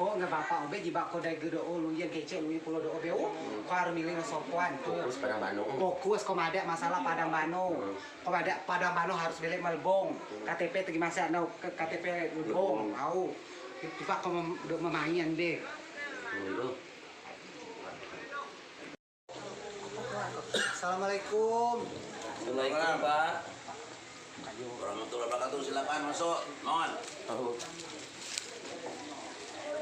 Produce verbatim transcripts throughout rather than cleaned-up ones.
Oh, ngen bapak o be, jibeak ko dai gedo o, luyen kecek, luyen pulo do o be o. Ko harus milih ngen sopan. Fokus Padang Bano. Fokus ko madeak masalah Padang Bano. Ko madeak Padang Bano harus belek melebong. K T P tegi masak nau, K T P lebong. Au. Jibeak ko memain be. Assalamualaikum. Waalaikumsalam, Pak. Warahmatullahi wabarakatuh. Silakan masuk. Mohon.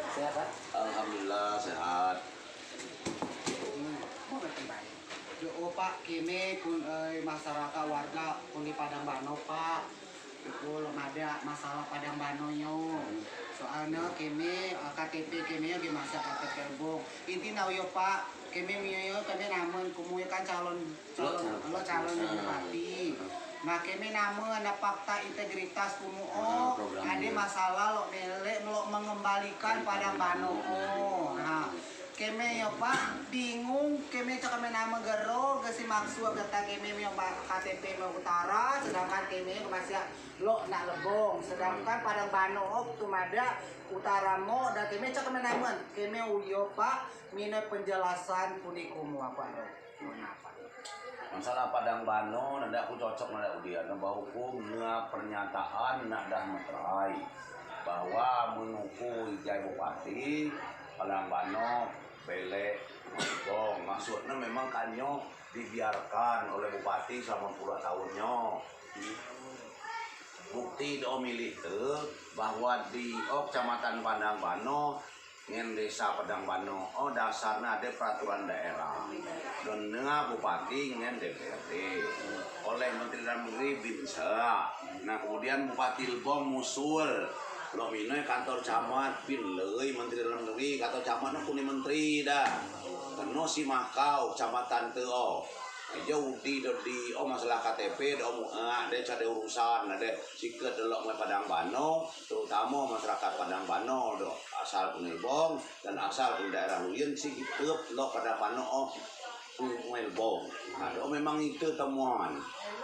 Sehat, Pak? Alhamdulillah, sehat. Yo, Pak, keme kun, eh, masyarakat warga kun di Padang Bano, Pak. Uku lok madeak masalah Padang Bano yo. Soalne keme, eh, K T P keme yo gi masak K T P lebong. Inti ne uyo, Pak, keme mio yo, keme namen kumu yo kan calon, calon, lok calon bupati. Nah, keme namen, nah, fakta integritas kumu o, ade masalah lok melek, lok mengembalikan Padang Bano o. Nah, keme yo, Pak, bingung, keme coa keme namen gero, gesi maksud geta keme mio K T P mio utara, sedangkan keme masih lok nak lebong, sedangkan Padang Bano o tu madeak utara mo, dan keme coa keme namen, keme uyo, Pak, minoi penjelasan kunei kumu, Pak. Masalah Padang Bano, nadeak ku cocok nadeak udi, nadeak ba uku nea pernyataan nadeak meterai bahwa menuku ijai bupati, Padang Bano belek melebong. Maksudne memang kan nyo dibiarkan oleh bupati selama puluh tahun nyo. Bukti do milih te bahwa di o Kecamatan Padang Bano ngen Desa Padang Bano o dasarne ade peraturan daerah. Do nea bupati ngen D P R D oleh Menteri Dalam Negeri bin sa. Nah, kemudian Bupati Lebong musul. Lok minoi kantor camat bin lei Menteri Dalam Negeri, kantor camat ne kunei menteri dah. Keno si makau kecamatan te o. Ijo udi do di o masalah K T P do muak de coa de urusan de siket de lok moi Padang Bano, terutamo masyarakat Padang Bano do asal kunei Lebong dan asal kunei daerah luyen si tep lok Padang Bano o moi Lebong. Nah, do memang ite temuan.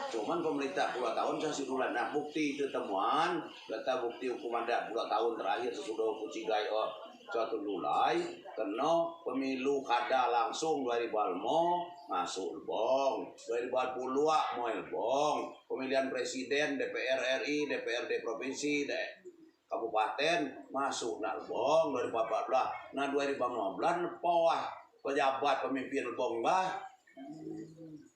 Cuman pemerintah puluh tahun coa si bulan. Nah, bukti ite temuan, data bukti uku madeak puluh tahun terakhir sesudah uku cigai o coa tululai, keno pemilu kada langsung dua ribu limo masuk Lebong, dua ribu dua puluh moi Lebong, pemilihan presiden, D P R R I, D P R D provinsi, de kabupaten masuk nak Lebong dua ribu empat belas. Nah, dua ribu lima belas nepoah pejabat pemimpin Lebong bah.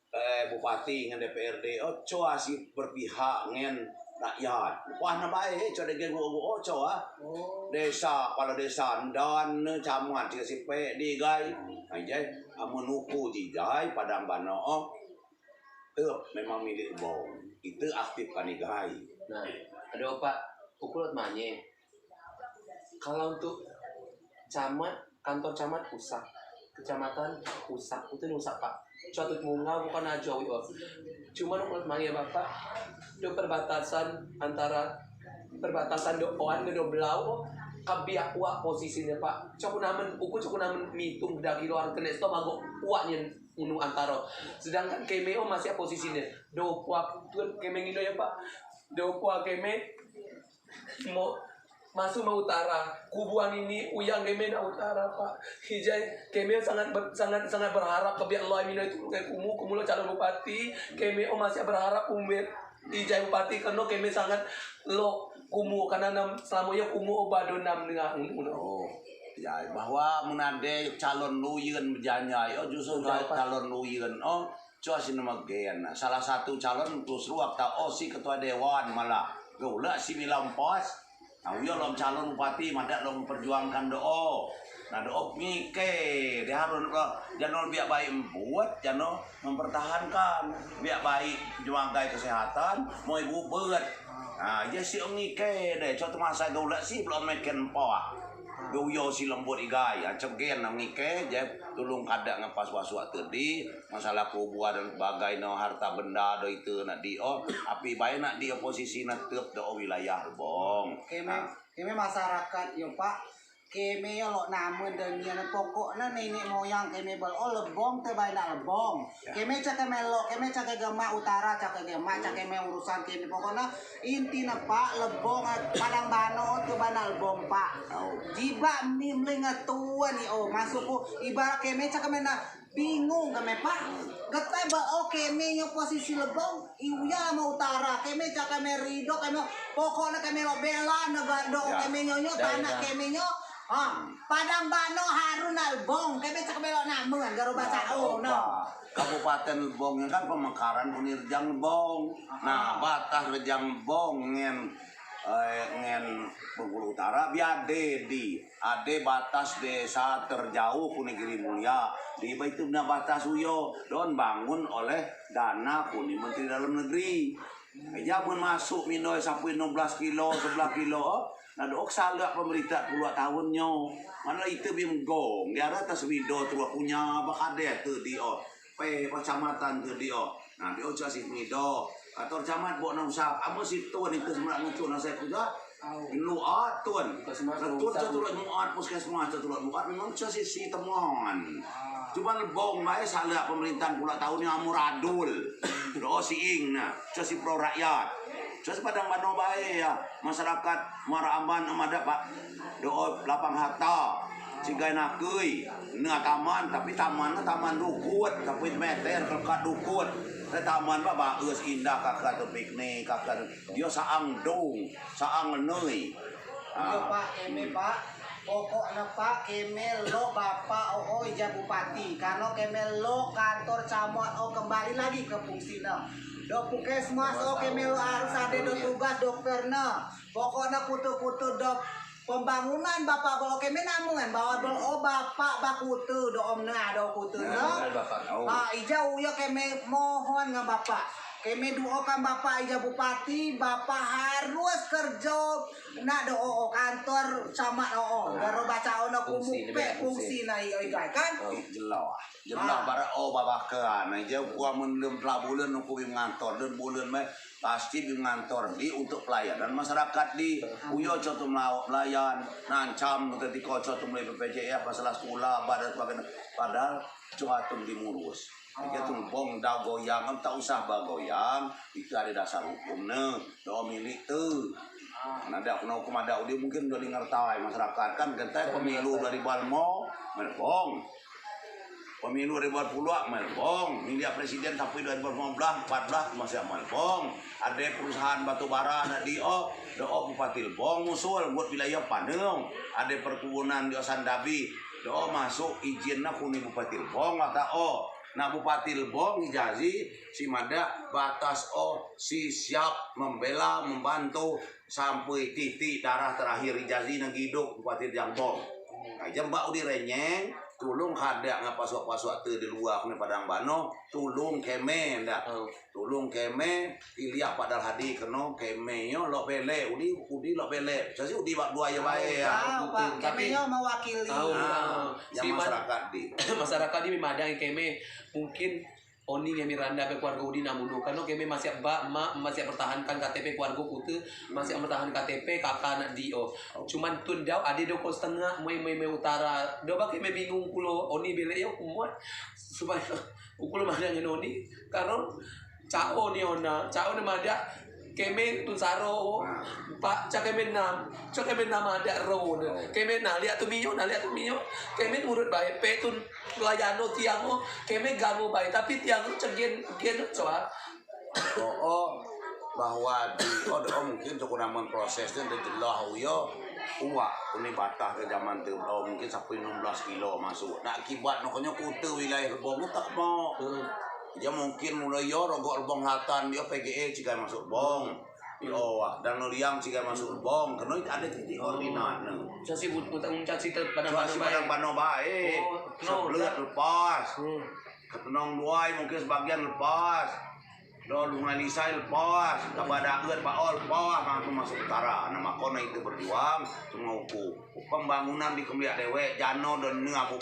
Eh, bupati ngen D P R D o coa si berpihak ngen rakyat. Wah, ne bae, coa de gen guo-guo, coa. Desa, kepala desa ndan ne, camat si pek di igai. Nah, ijai amen uku jijai Padang Bano o tep memang milik Lebong. Ite aktifkan igai. Nah, ade, Pak, uku lok manye. Kalau untuk camat, kantor camat pusat, kecamatan pusat, itu ne pusat, Pak. Suatu mungau bukan ajo awei o. Cuman uku lok manye, Bapak, do perbatasan antara, perbatasan do o an do belau o, kebiak uak posisine, Pak. Coa ku namen, uku coa ku namen mitung da kilo ar kene sto magok uak nien unu antaro. Sedangkan keme o masih posisine do uak tun keme ngino yo, Pak. Do uak keme mo masuk ma utara. Kubuan ini uyang keme nak utara, Pak. Ijai keme sangat ber-, sangat, sangat berharap kebiak loi mino itu kumu, kumu lok calon bupati. Keme o masih berharap kumu ijai bupati keno keme sangat lok kumu, karena nam selamo yo kumu o ba do nam nengah unu. Oh, ya, bahwa mun ade calon luyen bejanjai o, justru calon luyen o coa si ne megen. Salah satu calon terus ruak tau o si ketua dewan malah. Gulak si bilang pos. Nah, uyo lok calon bupati madeak lok memperjuangkan do o. Nah, do o ngike, de harus lok jano biak baik mbuat, jano mempertahankan. Biak baik jemagai kesehatan, moi bubet. Nah, je si o ngike de, coa temasai gulak si belok meken poa. Do uyo si lembut igai, ah, cegen ngike, je tulung kadeak ngepas wasuak tedi, masalah kubua dan sebagainya, harta benda do ite nak di o, api bae nak di oposisi ne tep do o wilayah Lebong. Keme, keme masyarakat yo, Pak, Keme yo lok namen de nien, pokok ne nenek moyang keme bel o Lebong te bae nak Lebong. Keme coa keme lok, keme coa ke gemak utara, coa ke gemak, coa keme urusan keme. Pokok ne inti ne Pak, Lebong, eh, Padang Bano te bae nak Lebong Pak. Jibeak mim ling ngetun i o masuk ku ibarat keme coa keme na bingung keme Pak. Getai ba o keme nyo posisi Lebong, iuya ma utara, keme coa keme rido keme, pokok ne keme lok bela ne gado keme nyo nyo tanak keme nyo. Ha, Padang Bano harus nak Lebong, keme coa keme lok namen garo baca o no. Kabupaten Lebong nyo kan pemekaran kuni Rejang Lebong. Nah, batas Rejang Lebong ngen, eh, ngen Bengkulu Utara biade di ade batas desa terjauh ku Negeri Mulia. Di ba itu na batas uyo don bangun oleh dana kuni Menteri Dalam Negeri. Jaman masuk minoi sapei enam belas kilo, sebelas kilo. Nah, do o kesalak pemerintah puluak taun nyo. Mano ite bi megong, di atas wido terus kunya bakadeh tu di o. Pe kecamatan tu di o. Nah, di o coa si mido. Kantor camat bok nang usap. Amen si tun itu semerak ngucuk nang saya kuda. Lu atun. Tun satu lot muat, puskesmas satu lot muat, memang coa si, si temuan. Cuman Lebong bae salak pemerintahan puluak taun ni amuradul. Do o siing na, coa si pro rakyat. Coa si Padang Bano bae ya. Masyarakat Muara Amban amen ade Pak. Do o lapang hata. Cigai nakei. Nea taman, tapi taman ne taman dukut, tapi meter kelekat dukut. Te taman ba baes indah, kakak tu piknik, kakak tu. Dio saang dung, saang lenei. Iyo Pak, keme Pak. Pokok ne Pak, keme lok Bapak o o ijai Bupati. Karno keme lok kantor camat o kembali lagi ke fungsi ne. Do puskesmas o keme lok harus ade do tugas dokter ne. Pokok ne kute-kute do pembangunan Bapak bel o keme namen bawa bel o Bapak ba kute do om ne ado kute ne. Ha, ijai uyo keme mohon ngen Bapak. Keme duokan Bapak ijai Bupati, Bapak harus kerjo nak do o o kantor camat o o. Garo baca o ne kumupek fungsi ne io igai kan. Jelas. Jelas barak o babakan. Ijai uku amen lem telah bulen uku bi ngantor, dan bulen mai pasti bi ngantor di untuk pelayanan masyarakat di. Uyo coa tu melawak pelayan, nancam tu tiko coa tu melei B P J S, masalah sekula, ba dan sebagainya. Padahal coa tu dimurus. Ijai tu Lebong dau goyang, tak usah ba goyang, itu ade dasar hukum ne, do milik tu. Nah, dak kena hukum adat udi mungkin do di ngertai masyarakat kan, gentai pemilu dua ribu lima, Lebong. Pemilu dua ribu dua puluh, Lebong. Milik presiden sampai dua ribu lima belas, empat belas masih Lebong. Ade perusahaan batu bara nak di o, do o Bupati Lebong musul buat wilayah Paneng. Ade perkebunan di o Sandabi, do o masuk izin nak kuni Bupati Lebong, kata o. Nak Bupati Lebong ijazi si madeak batas o si siap membela, membantu, sampai titik darah terakhir ijazi ne giduk Bupati Rejang Lebong. Nah, jembak udi renyeng, tulung kadeak ngen pasuak-pasuak te di luar kene Padang Bano, tulung keme ndak. Tulung keme, iliak padahal hadi keno keme yo lok belek, udi, udi lok belek. Sasi udi bak dua yo bae ya. Keme yo mewakili. Yang masyarakat di. Masyarakat di memandang keme mungkin Oni ngen Miranda pe keluargo udi namen unu, kareno keme masiak ba, mak, masiak pertahankan K T P keluargo kute, masiak pertahankan K T P, kakak nak di o. Cuman tun dau ade do ko setengah, moi, moi, moi utara. Do ba keme bingung kulo, Oni belek yo kumot. Supayo kulo madeak ngen Oni, kareno cao ni ona, cao ni madeak, keme tun saro, Pak, coa keme nam, coa keme nam madeak ro ne. Keme naliak tu minyo, naliak tu minyo. Keme nurut bae, pe tun Pelayan o tiang o, keme gamo bae, tapi tiang o cegen, gen o coa. Oo, bahwa di o, do mungkin tu ku namen proses tu de jelas uyo, uak, uni batas ke zaman tu, o, mungkin sampai enam belas kilo masuk. Nak akibat no konyo kute wilayah Lebong tu tak mau. Dia mungkin mulai yo rogok Lebong Selatan, dia P G E cigai masuk Lebong. Yo, ah, dan Liang cigai masuk Lebong, keno ade titik koordinat ne. Caci but-, utak, um, caci te-, padang Caci padang pano bae. Oh, no. Sebelah lepas. Hmm. Ketenong duai mungkin sebagian lepas. Do Lungai Lisai lepas. Kaba Daet baol lepas. Mangku masuk utara. Nah, mako ne itu berjuang, cuma uku. Pembangunan di kemliak dewek, jano do ne abu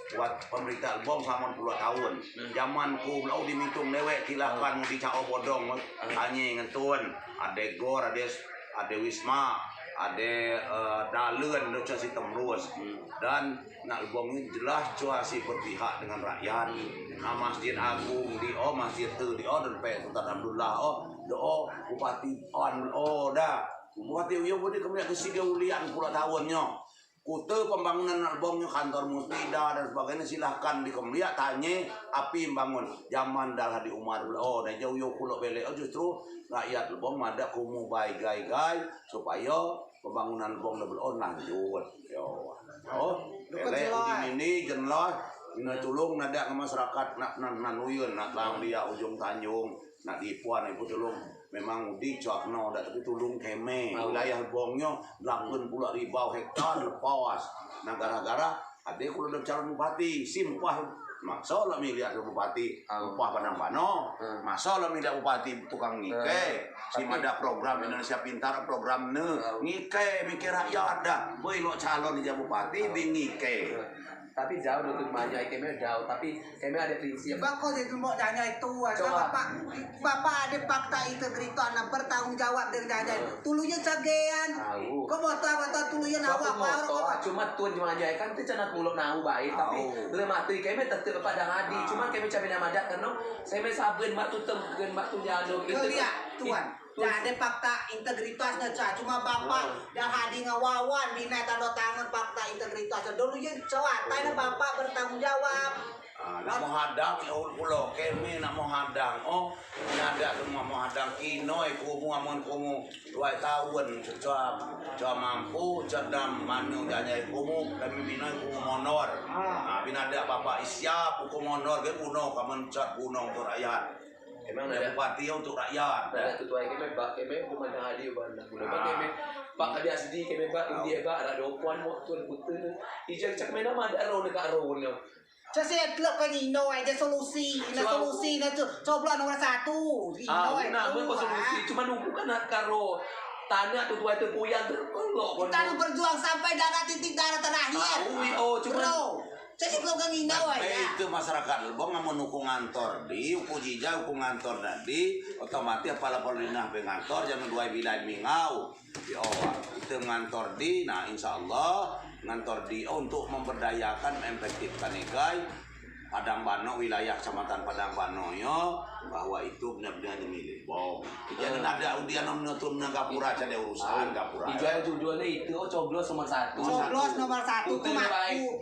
buat pemerintah Lebong selama puluh tahun. Zaman ku belau di Mitung dewek, silakan di Cao Bodong, anye ngen tun, ade gor, ade, ade wisma, ade, eh, dalen do coa si temrus. Dan nak Lebong ni jelas coa si berpihak dengan rakyat. Nah, Masjid Agung di o, masjid tu di o, dan pe Sultan Abdullah o, do o, Bupati on o da. Bupati uyo budi kemliak ke si dia ulian pulo taun nyo. Kute pembangunan nak Lebong nyo, kantor musbida dan sebagainya, silahkan dikemliak, tanye api bangun. Zaman Dal Hadi Umar pulo o, dan jauh yo pulo belek o, justru rakyat Lebong madeak kumu bai gai-gai supayo pembangunan Lebong do belon lanjut. Yo. Oh, elek udi mini jelas. Ina tulung nadeak ngen masyarakat nak nan, nan uyen nak tang dia Ujung Tanjung, nak di Ipuan ibu tulung. Memang udi coa keno dak tapi tulung keme. Wilayah Lebong nyo delapan puluh ribau hektar lepas. Nah gara-gara ade kulo do calon bupati, simpah Maso lok miliak tu bupati, upah Padang Bano. Maso lok miliak bupati tukang ngike. Si madeak program Indonesia Pintar, program ne. Ngike, mikir rakyat dah. Boi lok calon ijai bupati, bi ngike. Tapi jauh do tu manjai keme jauh, tapi keme ade prinsip. Bako jadi lembok janyai tu, coa. Bapak ade fakta integritas, nah, bertanggung jawab dengan janyai. Tuluye cagean. Ko moto, moto tuluye nawak. Cuma tun jemajai kan tu cana tulok nau bae, tapi le mati keme tetep Padang Hadi. Cuma keme cabe nama dak keno, seme saben mak tu tem, gen mak tu nyalo. Keliak tuan. Ade fakta integritas ne, coa. Cuma bapak Dal Hadi ngen Wawan binai tando tangan fakta integritas ne. Dulu ye coa, tai ne bapak bertanggung jawab. Ah, nak mohadang, ya, pulo keme nak mohadang. Oh, nadeak tu mohadang kinoi kumu amun kumu duai taun, coa, coa mampu, coa dam manu janyai kumu, keme binoi kumu monor. Ah, binadeak bapak isiap kumu monor, ke guno, kamen cat gunong tu rakyat. Emang nadeak bupati untuk rakyat. Nadeak tuai keme, bak keme, kuman hadi uban nak guno. Bak keme, bak kadiak sedi keme, bak udi bak, rak dopuan mo tun kute. Ijai cak mena madeak ro ne kak ro ne. Coa si telok ke ngino aja solusi. Ina solusi ne tu coblos nomor satu. Ngino aja. Nah, men solusi cuma nunggu kan nak karo tanah tu tuai tu puyang tu kelok. Kita berjuang sampai darah titik darah terakhir. Ah, ui, oh, cuma. Bro, coa si telok ke ngino aja. Itu masyarakat Lebong amun uku ngantor di, uku jijai uku ngantor tadi, otomatis apala polinah be ngantor, jano duai bilai mingau. Yo, ite ngantor di, nah, insya Allah ngantor di untuk memberdayakan, memefektifkan igai Padang Bano, wilayah Kecamatan Padang Bano yo, bahwa itu benar-benar milik Lebong. Jadi nadeak udian om nutun gapura, cari urusan gapura. Ijai tujuan ne itu, oh, coblos nomor satu. Coblos nomor satu tu mak,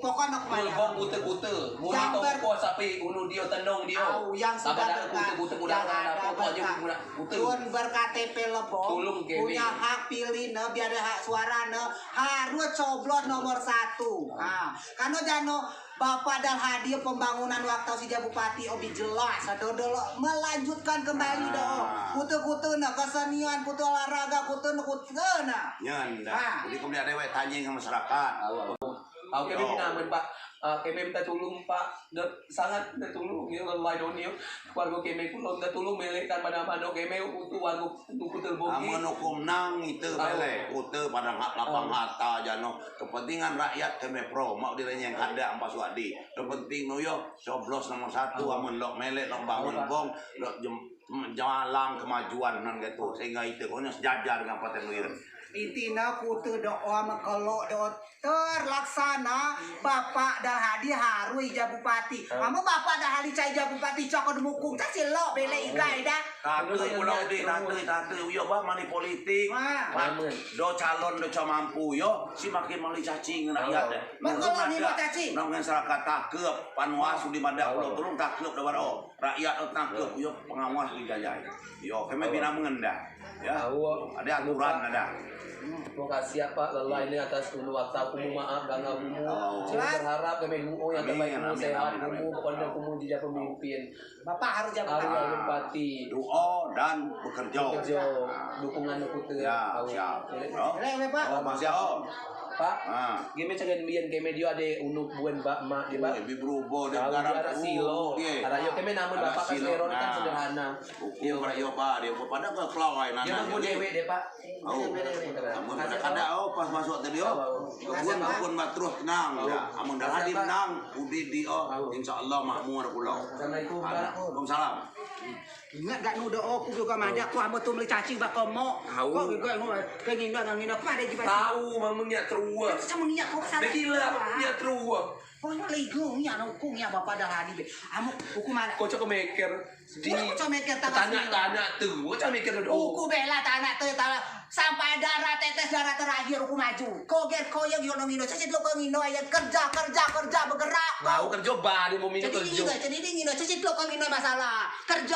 pokok nak kemana? Lebong kute-kute, mula toko sapi, ulu dio, tenong dio. Au, yang sudah berkat, yang ada berkat. Tun ber-K T P Lebong, punya hak pilih ne, biar ade hak suara ne, harus coblos nomor satu. Ha, kano jano Bapak Dal Hadi pembangunan waktau si jadi bupati, obi jelas, ado dolo melanjutkan kembali do. Kute-kute ne, kesenian, kute olahraga, kute ne, kute ne. Nyan dah. Jadi kemudian dewek tanya dengan masyarakat. Au, keme minta amen, Pak. Ah, keme minta tulung, Pak. Sangat minta tulung, yo, lelai doni, yo. Keluarga keme kulo minta tulung, melekkan Padang Bano keme, utu warga, utu kute Lebong. Amen uku menang, ite belek, kute padang hak lapang hata, jano. Kepentingan rakyat keme pro, mak direnyeng kada ampas wadi. Kepenting no yo, coblos nomor satu, amen lok melek, lok bangun Lebong, lok jem-, jalang kemajuan nan gitu, sehingga ite konyo sejajar dengan Paten Luiren. Inti ne kute do o, amen kelok do o terlaksana, Bapak Dal Hadi harus ijai bupati. Amen Bapak Dal Hadi coa ijai bupati, coa ko demukung, coa si lok belek igai dah. Tatei pulo di, tatei, tatei, uyo ba mani politik. Do calon do coa mampu yo, si makin mali cacing rakyat. Makin mali cacing. Nong masyarakat takep, panuas udi madeak pulo tulung takep do baro. Rakyat o tangkep, yo pengawas di jajai. Yo, keme bina mengendah. Ya. Ade aturan ade. Terima kasih ya, Pak. Lelai ne atas ulu waktau kumu, maaf ganggu kumu. Cuma berharap keme duo yang terbaik kumu, sehat kumu, pokoknya kumu jadi pemimpin. Bapak harus jadi bupati. Doa dan bekerja. Bekerja. Dukungan kute. Ya, siap. Makasih, Om. Pak, gime cagen bien keme dio ade unuk buen bak mak dio, Pak. Oi, bi berubah dio. Tahu garang dio arak silo. Arak yo keme namen bapak kan sederhana. Uku arak yo ba dio, pada ke kelau ai nanak. Dio mah dewek dio, Pak. Au. Amun kada kada, au, pas masuk tadi, au. Kebun, kebun ba terus tenang. Amun dah adi menang, udi di, au. Insya Allah makmur kulo. Assalamualaikum, Pak. Waalaikumsalam. Ingat gak nu do'o ku juga majak ku ambo tu meli caci bak komo. Au. Kok juga nu ke ngindo nang ngindo ku ade jibeak. Tahu mamang nyak terua. Sama nyak kok sana. Begila nyak terua. Oh, nyak ligo nyak uku nyak bapak dah adi be. Amu uku mana? Kocok meker. Di tanak-tanak tu, kocok meker do'o. Uku bela tanak tu, tanak sampai darah tetes darah terakhir uku maju. Koger koyeng yo nong ngindo, cecit lo ko ngindo ayo kerja kerja kerja bergerak. Mau kerja ba di mau minum kerja. Jadi ngindo, cecit lo ko ngindo masalah. Kerja.